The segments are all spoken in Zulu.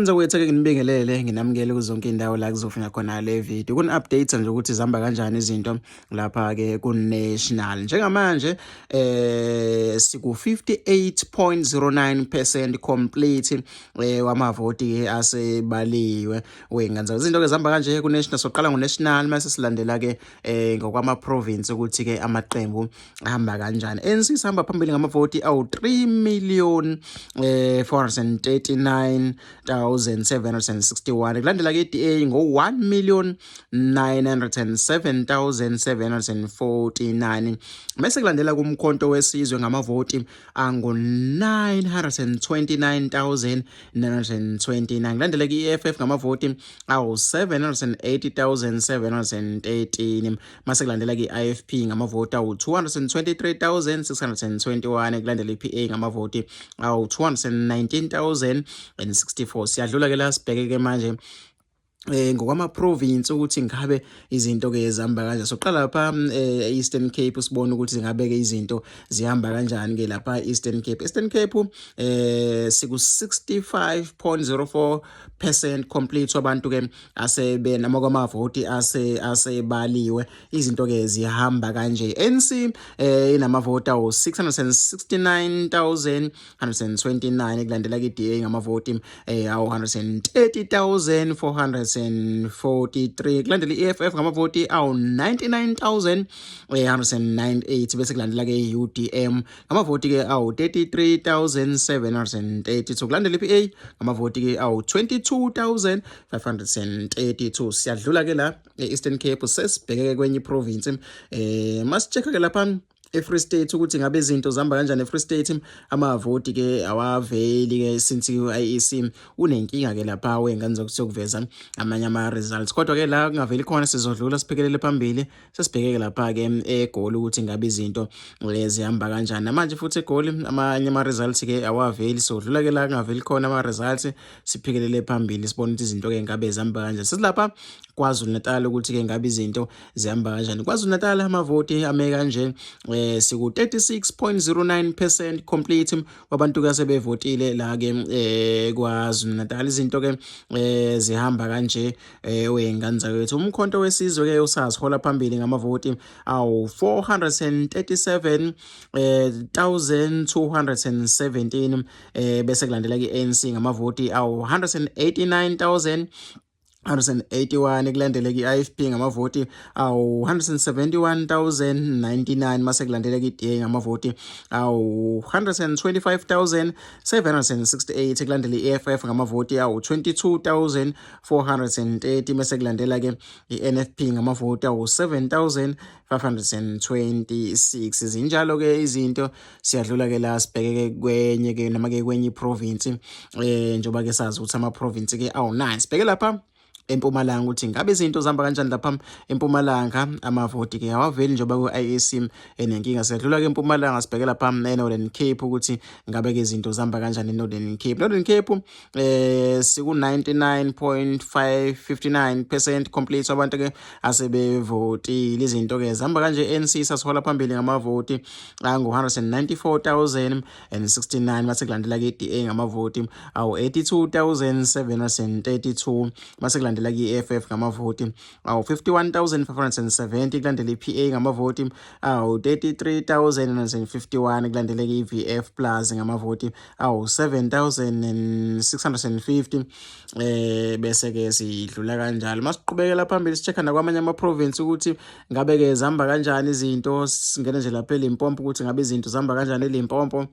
Ngizokwethu ke nginibingelele nginamukele kuzonke indawo la kuzofika khona le video. Kun update nje ukuthi zihamba kanjani izinto lapha ke ku national. Njengamanje siku 58.09% complete wamavoti ke asebaliwe. Wenganza izinto ke zihamba kanje ku national, soqala ngo national mase silandela ke ngokwama province ukuthi ke amaqembu ahamba kanjani. ANC sihamba phambili ngamavoti awu 3 million 439,761, kulandela ke DA ngo 1 million 907,749, bese kulandela kuMkhonto weSizwe ngamavoti angu 929,929, kulandela ke EFF ngamavoti awu 780,713, mase kulandela ke IFP ngamavoti awu 223,621, kulandela iPA ngamavoti awu 219,064. Siyadlula ke la, sibheke ke manje ngokwama province ukuthi ngabe izinto ke zihamba kanjani. Soqala lapha Eastern Cape, sibone ukuthi ngabe ke izinto zihamba kanjani ke lapha Eastern Cape. Eastern Cape siku 65.04% complete wabantu ke asebe noma kwamavoti asebaliwe. Izinto ke zihamba kanje: ANC inamavoti awu 669,129, kulandela ke DA ngamavoti awu 130,443, kulandela iEFF ngamavoti awu 99,198, bese kulandela ke UDM ngamavoti ke awu 33,732, kulandela iPA ngamavoti ke awu 22,532. Siyadlula ke la e-Eastern Cape, sesibheke kwenye province. Masichecka ke lapha e-Free State ukuthi ngabe izinto zihamba kanjani e-Free State. Amavoti ke awaveli ke since u-IEC unenkinga ke lapha wengane zokuveza amanye ama-results, kodwa ke la kungaveli khona sizodlula siphekelele phambili, sesibheke lapha ke eGoli ukuthi ngabe izinto zihamba kanjani. Namanje futhi eGoli amanye ama-results ke awaveli. Sodlula ke la kungaveli khona ama-results, siphekelele phambili, sibone ukuthi izinto ke ngabe zihamba kanjani. Sesilapha KwaZulu Natal ukuthi ke ngabe izinto zihamba kanjani KwaZulu Natal. Amavoti ame kanje: siku 36.09% complete wabantu ke sebevotile la ke KwaZulu Natal. Izinto ke zihamba kanje wengane zakwethu: uMkhonto weSizwe ke usazihola phambili ngamavoti awu 437 1217, bese kulandela ke ANC ngamavoti awu 189 181, kulandele i-IFP ngamavoti awu 171,099, mase kulandele i-DA ngamavoti awu 125,768, kulandele i-EFF ngamavoti awu 22,430, mase kulandela ke i-NFP ngamavoti awu 7,526. Zinjalo ke izinto. Siyadlula ke la, sibheke ke kwenye ke noma ke kwenye iprovince, njengoba ke sazi ukuthi ama province ke awu 9. Sibheke lapha eMpumalanga ukuthi ngabe izinto zihamba kanjani lapha eMpumalanga. Amavoti ke awaveli njengoba ku-IEC enenkinga. Siyadlula ke eMpumalanga, sibheke lapha eNorthern Cape ukuthi ngabe ke izinto zihamba kanjani eNorthern Cape. Northern Cape siku 99.559% complete abantu ke asebevotile. Izinto ke zihamba kanje: ANC sasihola phambili ngamavoti angu 194,069, mase kulandela ke iDA ngamavoti awu 82,732, mase kulandela ke iEFF ngamavoti awu 51,570, kulandela iPA ngamavoti awu 33,051, kulandela ke iVF plus ngamavoti awu 7,650. Bese ke sidlula kanjalo, masiqhubekela phambili, sichecka nakwamanye ama province ukuthi ngabe ke zihamba kanjani izinto. Singene nje lapha eLimpopo ukuthi ngabe izinto zihamba kanjani eLimpopo.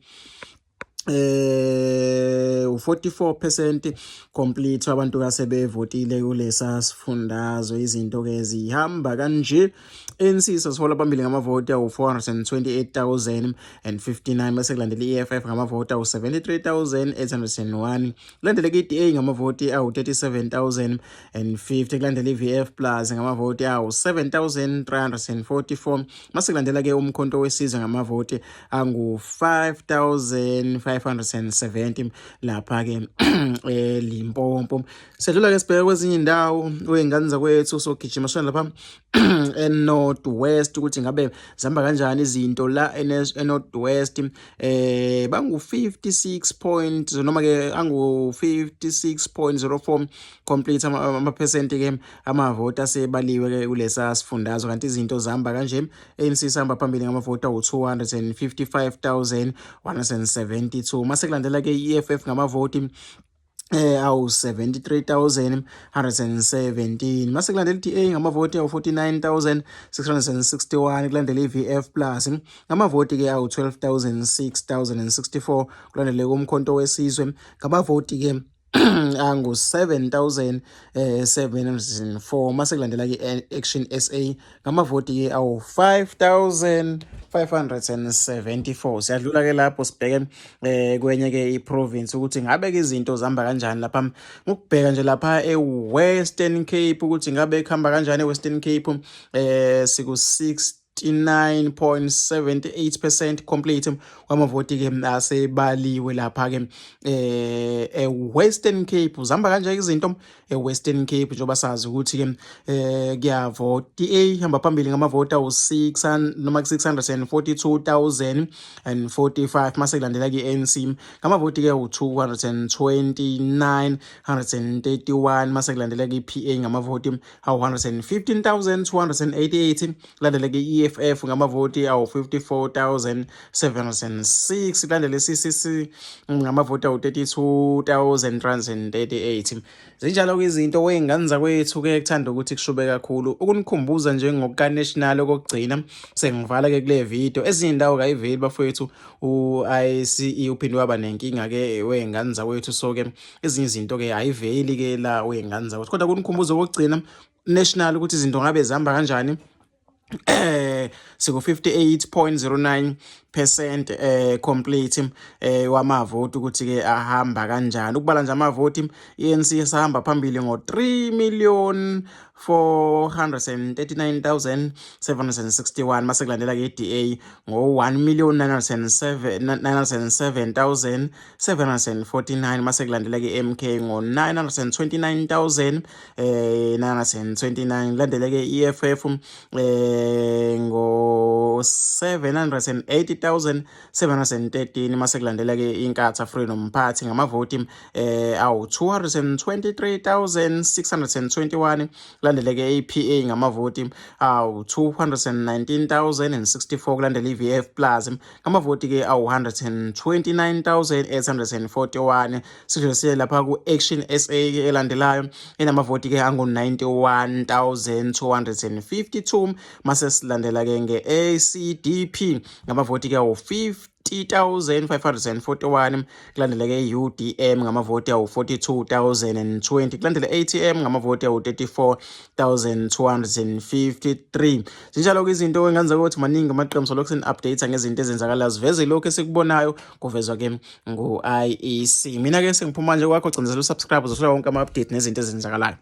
U44% complete abantu kasebevotile kulesa sifundazwe. Izinto ke zihamba kanje: ANC sasihola phambili ngamavoti awu 428,059, bese kulandela iEFF ngamavoti awu 73,801, kulandele iDA ngamavoti awu 37,050, kulandela iVF plus ngamavoti awu 7344, mase kulandela ke uMkhonto weSizwe ngamavoti angu 5532. 570 lapha ke eLimpopo. Sedlula ke sibheke kwezinye indawo, wey'ngane zakwethu, sogijima sona lapha eNorth West ukuthi ngabe zihamba kanjani izinto la eNorth West. Bangu 56 point noma ke angu 56.04 complete ama-percent ke amavoti asebaliwe ke kulesa sifundazwe. Kanti izinto zihamba kanje: ANC sihamba phambili ngamavoti awu-255,172, mase kulandela ke i-EFF ngamavoti awu 73,117, mase kulandela i-DA ngamavoti awu 49,661, kulandela i-VF plus ngamavoti ke awu 12,6064, kulandele uMkhonto weSizwe ngamavoti ke angu 7704, mase kulandela ke Action SA ngamavoti ke awu 5574. Siyadlula ke lapho sibheke kwenye ke iprovince ukuthi ngabe ke izinto zihamba kanjani lapha. Ngokubheka nje lapha eWestern Cape ukuthi ngabe kuhamba kanjani eWestern Cape, siku 69.78% complete kwamavoti ke asebaliwe lapha ke eWestern Cape. Zihamba kanje izinto eWestern Cape, njengoba sazi ukuthi ke kuyavota. DA ihamba phambili ngamavoti awu-6 noma 642,045, mase kulandela ke ANC ngamavoti ke awu-229,131, mase kulandela ke i-PA ngamavoti awu-115,288, kulandele ke i-EFF ngamavoti awu-54,706, kulandele i-CCC ngamavoti awu-32,338. Zinjalo-ke izinto, wey'ngane zakwethu-ke. Kuthanda ukuthi kushube kakhulu. Ukunikhumbuza nje ngokuka-national okokugcina, sengivala-ke kule video. Ezinye iy'ndawo kayiveli, bafowethu, u-ICE uphinde waba nenkinga-ke, wey'ngane zakwethu, so-ke ezinye izinto-ke ayiveli-ke la, wey'ngane zakwethu. Kodwa kunikhumbuza okokugcina national ukuthi izinto ngabe zihamba kanjani, siku 58.09% complete wamavoti ukuthi ke ahamba kanjani. Ukubala nje amavoti, iANC sahamba phambili ngo 3 million 439,761, mase kulandela ke iDA ngo 1 million 907,749, mase kulandela ke iMK ngo 929,929, kulandele ke iEFF ngo 780,713, mase kulandela ke iNkatha Freedom Party ngamavoti awu 223,621, kulandele ke iPA ngamavoti awu 219,064, kulandele iVF plus ngamavoti ke awu 129,841. Sidlulisiye lapha ku-Action SA elandelayo enamavoti ke angu 91,252, mase silandela ke nge-ACDP ngamavoti ke awu 50,541, kulandele ke UDM ngamavoti awu 42,020, kulandele ATM ngamavoti awu 34,253. Zinjalo ke izinto engenza ukuthi maningi amaqembu, solokhu sini-update ngezinto ezenzakalayo, siveze lokhu esikubonayo kuvezwa ke ngu-IEC. Mina ke sengiphuma nje kwakho, cindezela usubscribe, uzothola wonke ama-update nezinto ezenzakalayo.